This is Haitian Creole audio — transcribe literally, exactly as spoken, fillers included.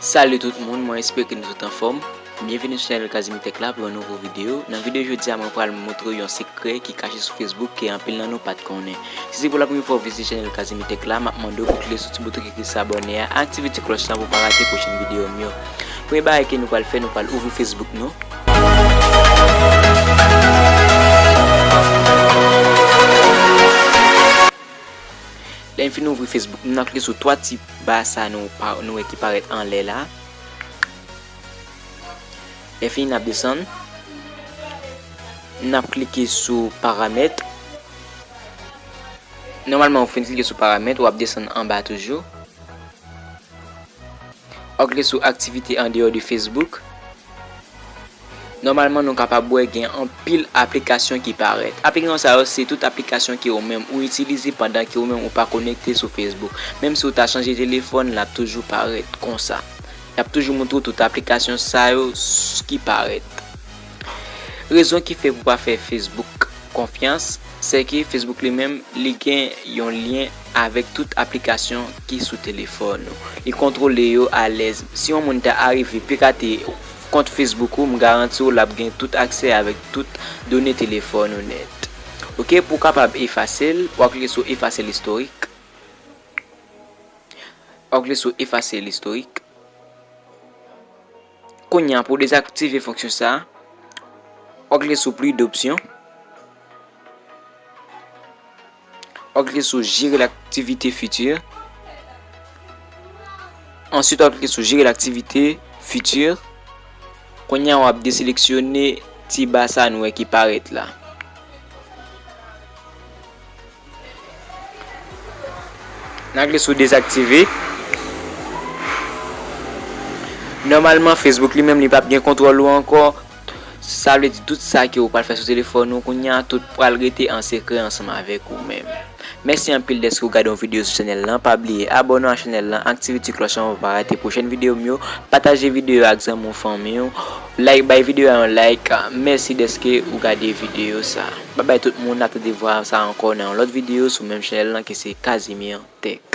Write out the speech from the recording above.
Salut tout moun, mwen espere ke nou tout anfòm. Byenveni sou chanèl Casimir Tech la pou yon nouvo videyo. Nan videyo jodi a, mwen pral montre w yon sekrè ki kache sou Facebook ke anpil nan nou pa t konnen. Si se pou la premye fwa w vizite chanèl Casimir Tech la, m ap mande w pou klike sou ti bouton ki ekri s'abonner a, aktive ti klòch la pou w pa rate pwochèn videyo m yo. Premye bagay ke nou pral fè, nou pral ouvri Facebook nou. Lè n fin ouvri Facebook nou, n ap klike sou twa ti ba sa nou pa, nou wè ki parèt anlè la. Lè fini, n ap desann. N ap klike sou paramèt. Nòmalman, ou fin klike sou paramèt, w ap desann anba toujou. W ap klike sou aktivite andeyò de Facebook. Nòmalman, nou kapab wè gen anpil aplikasyon ki parèt. Aplikasyon sa yo, se tout aplikasyon ke ou menm ou itilize pandan ke ou menm ou pa konekte sou Facebook. Menm si ou ta chanje telefòn, l ap toujou parèt konsa. Y ap toujou montre w tout aplikasyon sa yo s-, ki parèt. Rezon ki fè pou pa fè Facebook konfyans, se ke Facebook li menm, li gen yon lyen avèk tout aplikasyon ki sou telefòn ou. Li kontwole yo alèz. Si yon moun ta arive pikate kont Facebook ou, m garanti w l ap gen tout aksè avèk tout done telefòn ou nèt. Oke, pou w kapab efase l, w ap klike sou efase listorik. W ap klike sou efase listorik. Kounye a, pou w dezaktive fonksyon sa a, w ap klike sou plus d'options. W ap klike sou gérer l'activité future. Answit, w ap klike sou gérer l'activité future. Kounye a, w ap deseleksyone ti ba sa nou wè ki parèt la. N a klike sou dezaktive. Nòmalman, Facebook li menm, li p ap gen kontwòl ou ankò. Sa vle di tout sa ke ou pral fè sou telefòn ou kounye a, tout pral rete an sekrè ansanm avèk ou menm. Mèsi anpil dèske ou gade yon videyo sou chanèl lan. Pa bliye abòne w a chanèl lan, aktive ti klòch lan pou w pa rate pwochèn videyo m yo. Pataje videyo a ak zanmi w, fanmi w. Like, bay videyo a yon like. Mèsi dèske ou gade videyo sa. Babay tout moun, n ap tande vwa sa ankò nan yon lòt videyo sou menm chanèl lan ki se Casimir Tech.